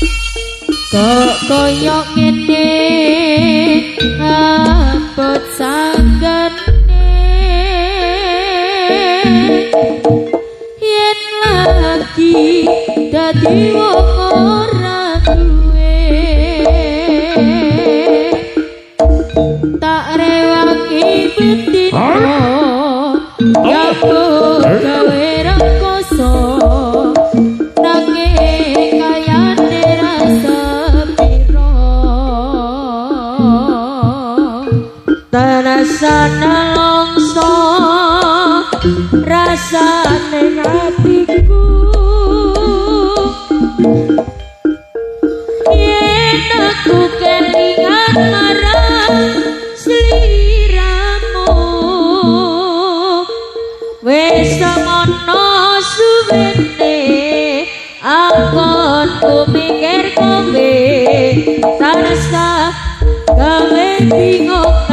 Kok koyo ngene abot sanggane, yen lagi dadi wong ora duwe, tak rewangi bedino nyambut gawe rekoso, nanging kayane rasa piro. Terasa nelongso rasane atiku, yen aku kelingan marang sliramu. Wis semono suwene anggonku mikir kowe, tansah gawe bingung.